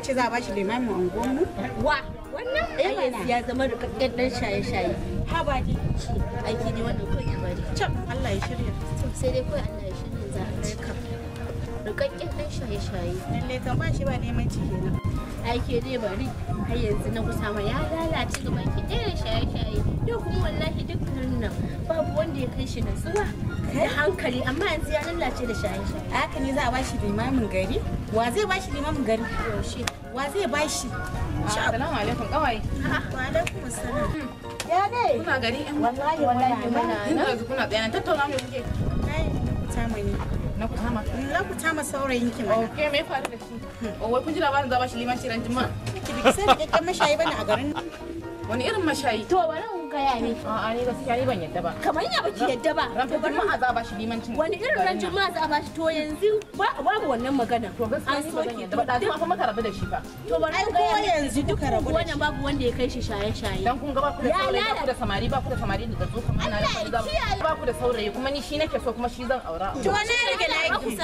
ce za a bashi limamin unguwar mu? Wa wannan ai ya zama rikakken dan shaye-shaye. Ha ba dai. Aiki ne wannan kawai ki bari. Cap Allah ya shirya. Sai dai kawai Allah ya shirya za a ci. Rikakken dan shaye-shaye. Lalle kan ba shi ba neman ci kenan. Aiki dai bari har yanzu na kusa ma ya lalace gaba ki ɗaya shaye-shaye. Yau kuma wallahi dukkanin nan babu wanda ya kai shi natsuwa da hankali amma yanzu ya lalace da shaye-shaye. Haka ne za a bashi limamin gari? Wa zai bashi limamin gari? Yaushe? Wa zai bashi? Assalamu alaikum kawai. Wa alaikum assalam. Ya dai? Kuna gari? Wallahi wallahi muna nan. Yanzu kuna tsaya tattauna me kuke? Ai, na kuta ne. Na kutama? Na kutama saurayin ki mana. Okay, me ya faru da shi? Oh, wai kun ji labarin za ba shi limanci ran Juma'a? Ki bi sai rikakken mashayi bane a garin. Wani irin mashayi? To bari in gaya miki. A'a ni gaskiya ni ban yadda ba. Kamar ya baki yadda ba. Ran Juma'a za a ba shi limancin. Wani irin ran Juma'a za a ba shi? To yanzu babu wannan magana. To gaskiya ni ban yadda ba. Da fa muka rabu da shi fa. To bari in gaya miki yanzu duka rabu da shi. Wannan babu wanda ya kai shi shaye-shaye. Dan kun ga ba ku da saurayi, ba ku da samari, ba ku da samari da zo kamar na da ba ku da saurayi kuma ni shi nake so kuma shi zan aura. To wannan rage naki.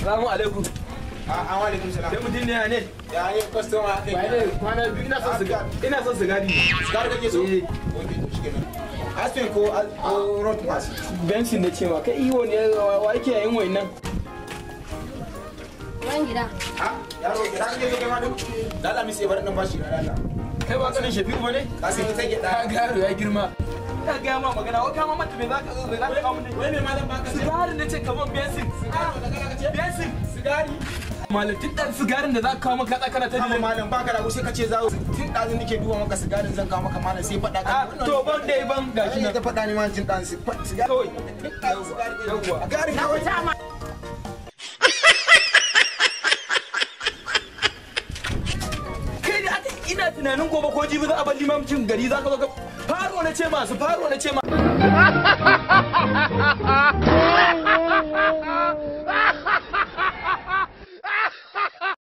Salamu alaikum. An alaikum salam. Sai mutum ne ya ne? Ya ne customer kai. Ba ne kwana biyu ina son sigari. Ina son sigari ne. Sigari kake so? Eh. Okay, to shikenan. Aspen ko road pass. Bensin da ce ma kai iyo ne wa yake yayin wayannan? Wan gida. Ha? Yaro gida kake so kai ma duk? Lala mi sai bar nan bashi ga lala. Kai ba kanin Shafi'u bane? Ka sai ta gida. Ka garo ya girma. Ka ga ma magana wa kama mata me zaka zo me zaka kawo mun? Wai me malam baka sai? Sigarin nace kaman bensin. Sigari da kana kace? Bensin. Sigari. Malam tun dan sigarin da zaka kawo maka kana ta dilin. Malam baka da sai kace za tun dazun nake duba maka sigarin zan kawo maka malam sai fada ka. To ban dai ban gashi nan. Ta fada ni ma tun dan sigari. Kawai. Yawwa. Sigari kawai. Kai da aka ina tunanin gobe ko jibi za a bar limamcin gari za ka zo ka faro na ce masu faro na ce ma.